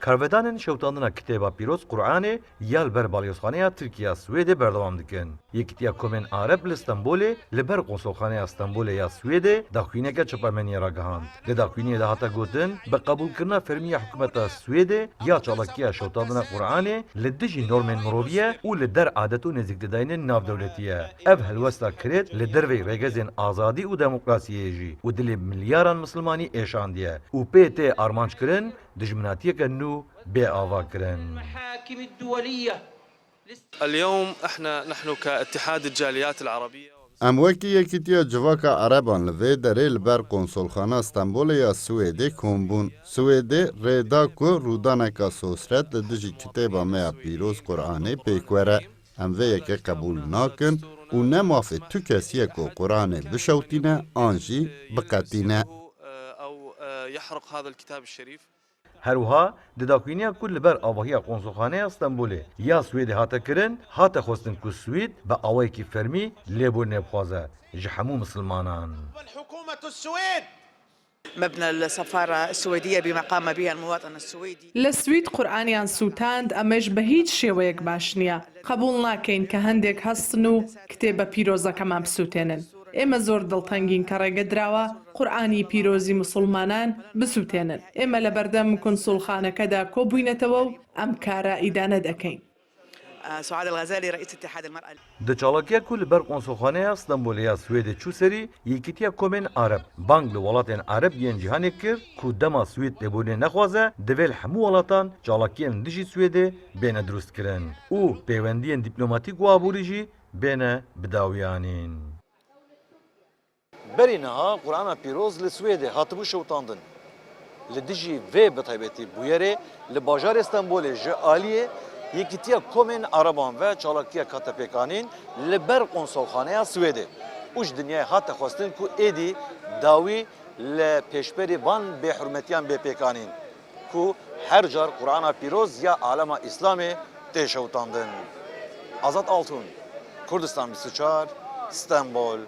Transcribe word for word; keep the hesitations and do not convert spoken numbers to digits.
Karvedanên şewitandina kitêba pîroz Qur'anê ya li ber Balyozxaneya Tirkiye ya Swêdê berdewam dikin. Yekîtiya Komên Arab li Stenbolê li ber Konsolxaneya Stenbolê ya Swêdê daxuyaniyeke çapemeniyê ragihand. Di daxuyaniyê de hate gotin, bi qebûlkirina fermî ya hikûmeta Swêdê ya çalakiya şewitandina Qur'anê li dijî normên mirovî ye û li der adet û nêzîkdidayînên navdewletî ye. Ev helwesta kirêt li derveyî rêgezên azadî û demokrasiyê ye jî û dilê milyaran misilmanî êşandiye û pê tê armanc kirin dijminatiyeke nû bê ava kirin. المحاكم الدولية. اليوم احنا، نحن كاتحاد الجاليات العربية. Em wekî Yekîtiya Civaka Ereban li vê derê li ber Konsolxana Stenbolê ya Swêdê kom bûn. Swêdê rê da ku rûdaneka sosret li dijî kitêba me ya pîroz Qur'anê pêk were. Em vê yekê qebûl nakin û ne mafê tu kesî ye ku Qur'anê bişewtîne an jî biqetîne. أو يحرق هذا الكتاب الشريف. Her wiha di daxuyaniya ku li ber avahiya Konsulxaneya Stenbolê ya Swêdê hate kirin, hate xwestin ku Swîd bi awayekî fermî lêborînê bixwaze ji hemû misilmanan. حكومة السويد. مبنى السفارة السويدية بما قام به المواطن السويدي. لە سوید قورئانیان سووتاند، ئەمەش بە هیچ شێوەیەک باش نییە. قبوڵ ناکەین کە هەندێک هەستن و کتێبە پیرۆزەکەمان بسووتێنن. ئێمە زۆر دڵتەنگین کە ڕێگە دراوە قورئانی پیرۆزی موسڵمانان بسووتێنن. ئێمە لە بەردەم کونسوڵخانەکەدا کۆبووینەتەوە و ئەم کارە ئیدانە دەکەین. سعاد الغزالي، رئيس اتحاد المرأة. Di çalakiya ku li ber Konsulxaneya Stenbolê ya Swêdê çû serî, Yekîtiya Komên Arab bang li welatên Ereb yên cîhanê kir ku dema Swêd lêborînê nexwaze, divê li hemû welatan çalakiyên dijî Swêdê bêne dirustkirin û pêwendiyên dîplomatîk û aborî jî bêne bidawiyanîn. Berî niha Qur'ana Pîroz li Swêdê hatibû şewitandin. Li dijî vê bi taybetî bûyerê li bajarê Stenbolê ji aliyê Yekîtiya Komên Ereban ve çalakiyek hate pêkanîn li ber Konsolxaneya Swêdê û ji dinyayê hate xwestin ku êdî dawî li pêşberî van bêhurmetiyan bê pêkanîn ku her car Qur'ana Pîroz ya alema Îslamê tê şewitandin. Azad Altun, Kurdistan bîst û çar, Stenbol.